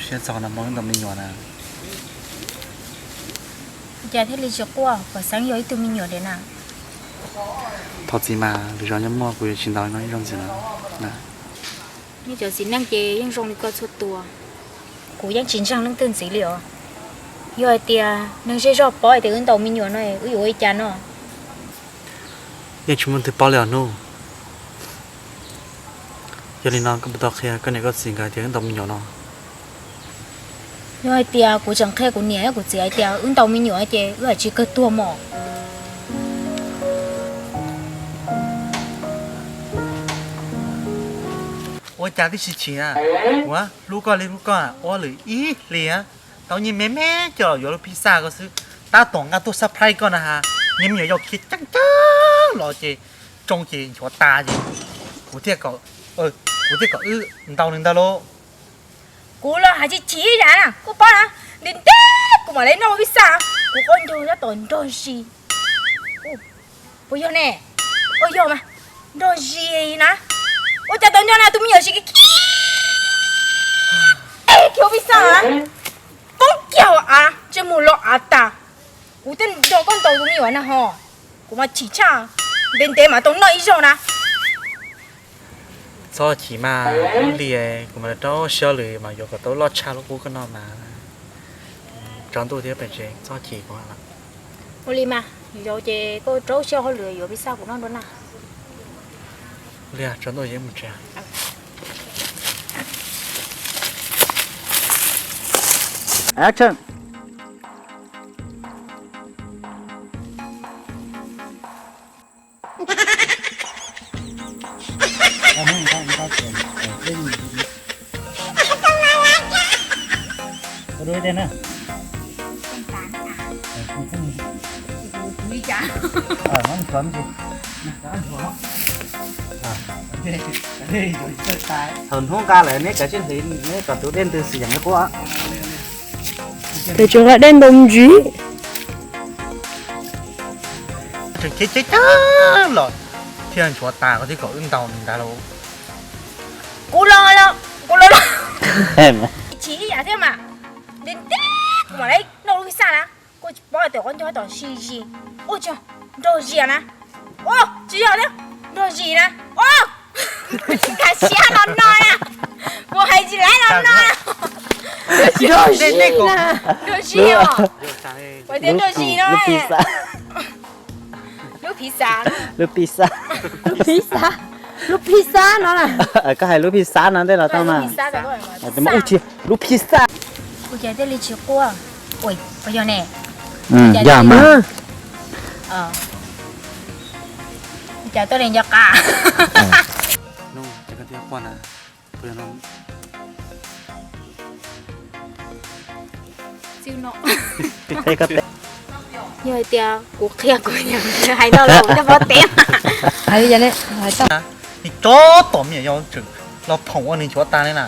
Siab txog no muaj wb ntaus me nyuam na. Cas thiaj li tsis quaj, kom xeeb yog ib tug me nyuam diam na. Thov txim mas, lwm zaus nyob muaj kuv yuav tsis ntaus no ib zaug ntxiv no na. Nej cov txiv neej ces yeej zoo li koj txhua tus. Kuv yeej tsis ntseeg leej twg ntxiv li os. Yog hais tias neeg zej zog paub hais tias wb ntaus me nyuam no, wb yuav ua li cas no? Yeej tsis muaj leej twg paub li os Hnub. Yog li no koj puas tau qhia koj niam koj txiv nkawd tias wb ntaus me nyuam no? Yog hais tias kuv tseem qhia kuv niam kuv txiv hais tias wb ntaus me nyuam ces wb haj tsis kawg tuag mog. Ua cas twb tsis chim na, kuv hlub koj li hlub koj ua lwm ib hlis, tau nyiaj me me coj los yuav lub pizza ko xwb, tab tom nqa tuaj surprise koj na has, niag me nyuam yaus khiav ceeb ceeb los ces tsoo ces nchuav tas ces kuv thiaj kom, kuv thiaj kom wb ntaus nws ntag lauj. Kuv los hais tsis chim ib yam na, koj paub na, ntev ntev kuv mam li noj pizza, kuv qaub ncaug tab tom nrog zis. Puas yog ne? Ua yog mas, nrog zis na. Ua cas tau nco na tus me nyuam si kiag kiag ua pizza na, poob kiag hauv av, ntsej muag loj av tas. Kuv twb nrog koj ntaus tus me nyuam na ho, kuv mas chim tshaj, ntev ntev mas tau noj ib zaug na. Txhob chim mas, ib hlis kuv mam li rau siab lwm mas yuav kom tau loj tshaj lub qub koj noj mas. Tsaus ntuj thiab pem tsev, txhob chim kuv lawm. Ua li mas, zaum ces koj rau siab hauj lwm yuav pizza kuv noj dua na. Ua li, tsaus ntuj ces mus tsev. Action. Thaum hnub nqa lawm neb kav tsij hliv, neb kom tus dej ntws xwm yeem li qub. Pem tsev nqa dej ntaus ntsis. Tseem khiav ceeb ceeb los thiaj nchuav tas, koj thiaj kom wb ntaus nws ntag lauj. Kuv los los, kuv los los. Chim ib yam thiab mas, ntev ntev kuv mam li noj lub pizza na. Koj tsis paub tias qaub ncaug tab tom si zis. Ua tsaug, nrog zis na. Ua tsis yog thiab, nrog zis na. Ua, nkag siab no no na. Kuv hais tsis laib no no na. Nrog zis na. Nrog zis os. Kuv tias nrog zis no. Lub pizza. Lub pizza. Lub pizza. Lub pizza no na. Koj hais lub pizza no ntej los tau mas. Ua tsis lub pizza. Ua cas thiaj li tsis quaj? Ua yog ne? Yog mas. Cas tuaj li nco qab. Yog hais tias kuv qhia kuv niam hais no los kuv coj pov tev. Nws tsob tom me nyuam yaus tseem los phoom ua nws nchuav tas li na.